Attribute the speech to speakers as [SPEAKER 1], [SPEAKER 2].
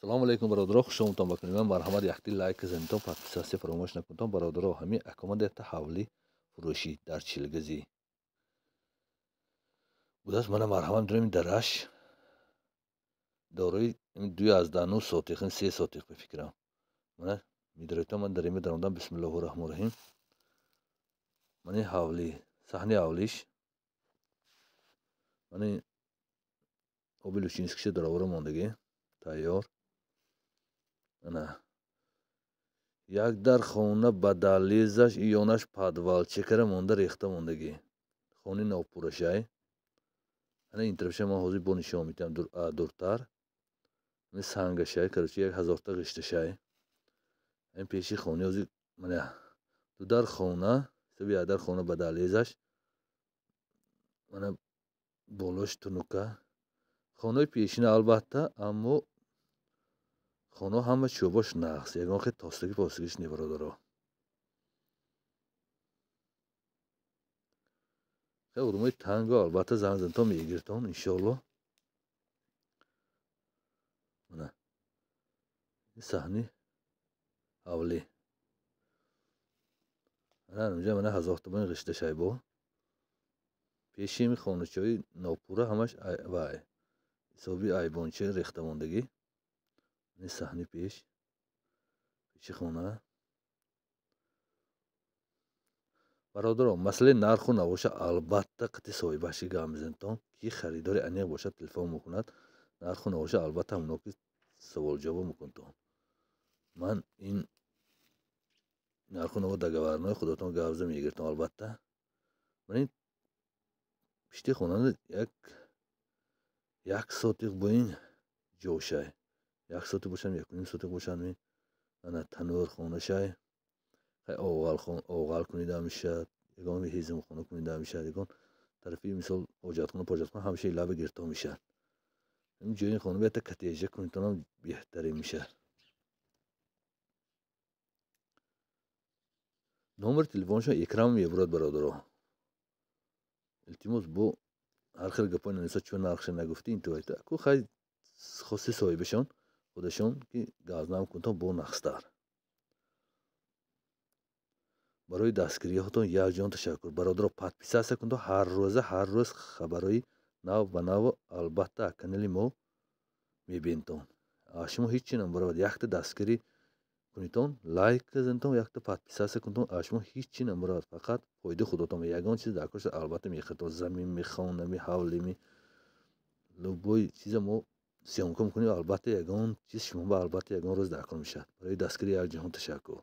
[SPEAKER 1] Салому алейкум, бародаро, хуш омадтон ба канали ман. Марҳамат, якти лайк занитон, подписаться фаромӯш накунтон. Бародаро, ҳамин акомада якта ҳавли фурӯшӣ дар Чилгазӣ будааст. Мана, марҳамат, медонем, дараш дорои 2,9 сотих, 3 сотих ба фикрам. Мана, медароитон, ман дар ин медаромадам. Бисмиллоҳу раҳмони раҳим. Мани ҳавлӣ, саҳни ҳавлиш, мани оби лучинскиша даровара мондагӣ, тайёр. Ана, як дар хона ба далезаш, ёнаш подвалча кара монда, рехта мондагӣ, хони нопурашай. Ана, ин тарафша ман ҳозир бо нишон медиҳам дуртар. Сангашай, короче, як ҳазорта ғишташай. Ин пеши хони ҳозир, мана, ду дар хона, ҳисоби як дар хона ба далезаш, мана, болош тунука. Хонаи пешина албатта, аммо хонаҳо ҳама чӯбош нағз, ягон хел тостагӣ постагиш не, бародаро. Хел одамои танго, албатта, занг зантон, мегиртон, иншоалло. Мана, саҳни ҳавлӣ. Ана, инҷа, мана, ҳазортомони ғишташай. Бо пеши ин хоначаҳои нопурра ҳамаш вай ҳисоби айбонча рехта мондагӣ. Ин саҳни пеши хона. Бародаро, масъалаи нарху навоша албатта қити соҳибаши гап мезанедтон, ки харидори аниқ бошад, телефон мекунад. Нарху навоша албатта ҳамоно ки саволҷавоб мекунтон. Ман ин нарху наво договорной, худотон гап зада мегиртон, албатта. Ман ин пишти хона як сотиқ бо ин ҷошай, як сотиқ бошад, 1.5 сотиқ бошад. Ана, танӯр хонашай, оғал кунида мешавад, ягон ҳезумхона кунида мешавад, ягон тарафи, мисол, ҳоҷатхона, поҷатхона, ҳамаша лаба гирто мешавад. Ин ҷои хона бета катежа кунитонам беҳтарин мешавад. Номери телефоншон экран мебурад, бародаро. Илтимос, бо ҳар хел гапҳои нанависа, чун нархша нагуфтӣ, ин ту ку хай хости соҳибашон худашон ки газнам кунтон бо нақстар. Барои дастгириҳотон якҷон ташаккур, бародаро. Подписаться кунтон, ҳар рӯза, ҳар рӯз хабарҳои нав ба нав албатта канали мо мебинтон. Шумо ҳеҷ чи намебаровад, якта дастгирӣ кунитон, лайк занитон, якта подписаться кунтон, аз шумо ҳеҷ чи намебаровад, фақат фоидаи худотон. Ягон чиз дар кор албатта мехӯртон, заминми, хонами, ҳавлими, любой чиза мо съёмка мекунем, албатта, ягон чиз шумо ба албатта ягон рӯз дар кор мешавад. Барои дастгирӣ якҷаҳон ташаккур.